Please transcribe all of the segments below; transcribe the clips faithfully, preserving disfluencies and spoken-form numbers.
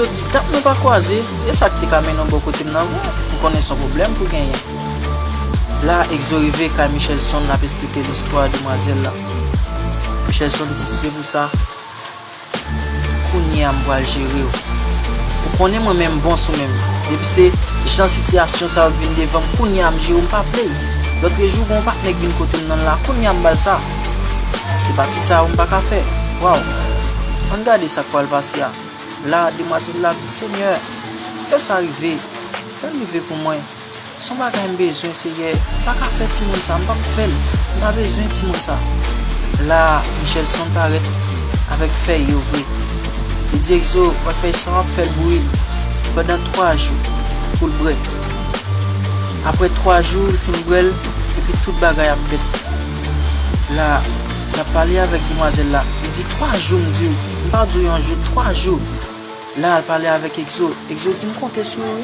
Si dat nou pa kwaze, e sa k te ka mennen w bò kote m nan vre, m konnen se yon pwoblèm pou genyen. La, Exo rive kay Michelson, l ap esplike listwa demwazèl la. Michelson di, "Si se pou sa, kounye a m pral jere w. Ou konnen mwen menm bon sou menm. Depi se jan sitiyasyon sa yo vin devan m, kounye a m jere w, m pa play. Lòtrejou, gen yon patnè k vin kote m nan la, kounye a m ba l sa. Se pati sa yo m pa ka fè." Waw! Ann gade sa k pral pase a. La, demwazèl la di, "Senyè, fè sa rive. Fè l rive pou mwen. Se yon bagay m bezwen, Senyè. M pa ka fè timoun sa, m p ap fè l. M pa bezwen timoun sa." La, Michelson parèt avèk fèy yo vre. Li di Exo, "Wè fèy sa, w ap fè l bouyi pandan twa jou pou l bwè. Apre twa jou, l fin bwè l, epi tout bagay ap fèt." La, l ap pale avèk demwazèl la. Li di, "Twa jou, m di w. M pa di w yon jou, twa jou." La, l pale avèk Exo. Exo di, "M konte sou ou, wi."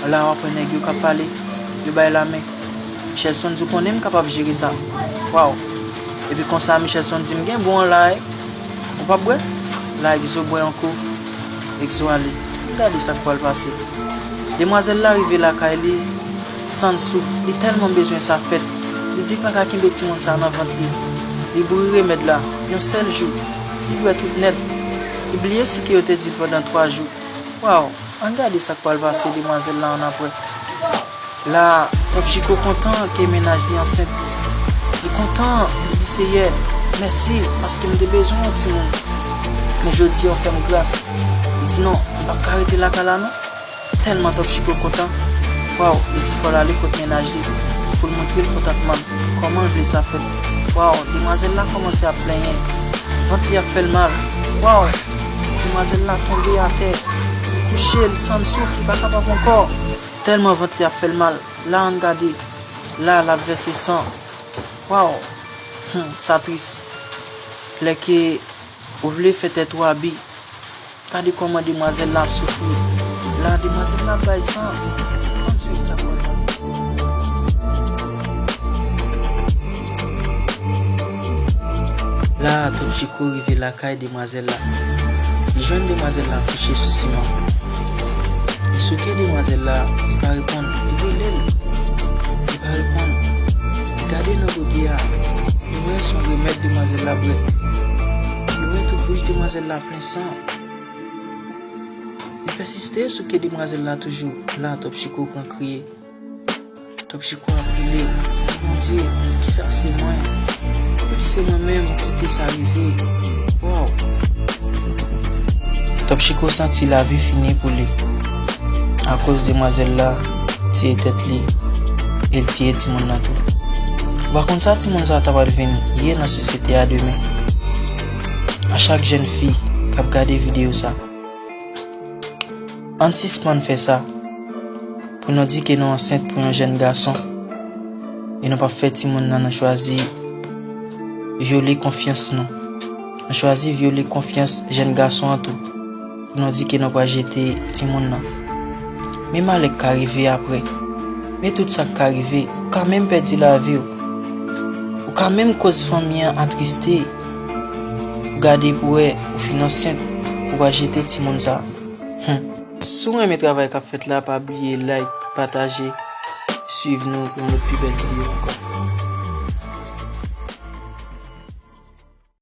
La, w ap wè nèg yo k ap pale. Yo bay lamen. Michelson di, "Ou konnen m kapab jere sa." Waw. Epi konsa, Michelson di, "M gen bon an la, wi. Ou p ap bwè?" La, Exo bwè yon kou. Exo ale. Gade sa k pral pase. Demwazèl la rive lakay li, sann souf, li tèlman bezwen sa fèt. Li di l pa ka kenbe timoun sa nan vant li. Li bouyi remèd la, yon sèl jou, li bwè tout nèt. Li bliye si ke yo te di l pandan twa jou. Waw, ann gade sa k pral pase demwazèl la annapre. La, Top Chiko kontan ke mennaj li ansent. Li kontan, li di, "Seyè, mèsi, paske m te bezwen yon timoun. Men jodi a, w fè m gras." Li di, "Non, m p ap ka rete lakay la, non." Tèlman Top Chiko kontan. Waw, li di fò l ale kot mennaj li pou l montre l kontantman l. Kòman l vle sa fèt? Waw, demwazèl la kòmanse ap plenyen. Vant li ap fè l mal. Waw, demwazèl la tonbe atè. Li kouche, li sann souf, li pa kapab ankò. Tèlman vant li ap fè l mal. La, ann gade. La, l ap vèse san. Waw, hmm, sa tris. Lè ke ou vle fè tèt ou abi, gade kòman demwazèl la ap soufri. La, demwazèl la ap bay san. Ann swiv sa k pral pase. La, Top Chiko rive lakay demwazèl la. Li jwenn demwazèl la kouche sou siman. Li souke demwazèl la, li pa reponn. Li rele l, li pa reponn. Li gade nan gode a, li wè se yon remèd demwazèl la bwè. Li wè tout bouch demwazèl la plen san. Li pèsiste souke demwazèl la toujou. La, Top Chiko pran kriye. Top Chiko ap rele, li di, "Bondye, poukisa se mwen? Epi se mwen menm ki te sa rive? Waw!" Top Chiko santi lavi fini pou li. Akoz demwazèl la tiye tèt li, e l tiye timoun nan tou. Ou pa konn sa timoun sa ta pral vin ye nan sosyete a demen. A chak jèn fi k ap gade videyo sa, ann sispann fè sa. Pou nou di ke nou ansent pou yon jèn gason, e nou p ap fè timoun nan, nou chwazi vyole konfyans nou. Nou chwazi vyole konfyans jèn gason an tou. Pou nou di ke nou pral jete timoun nan. Men malè k ka rive apre. Men tout sa k ka rive. Ou ka menm pèdi lavi w. Ou ka menm koz fanmi an atriste. Ou gade pou wè ou fin ansent, ou pral jete timoun sa. Hmm. Si w renmen travay k ap fèt la, pa bliye like, pataje, swiv nou pou yon lòt pi bèl videyo ankò.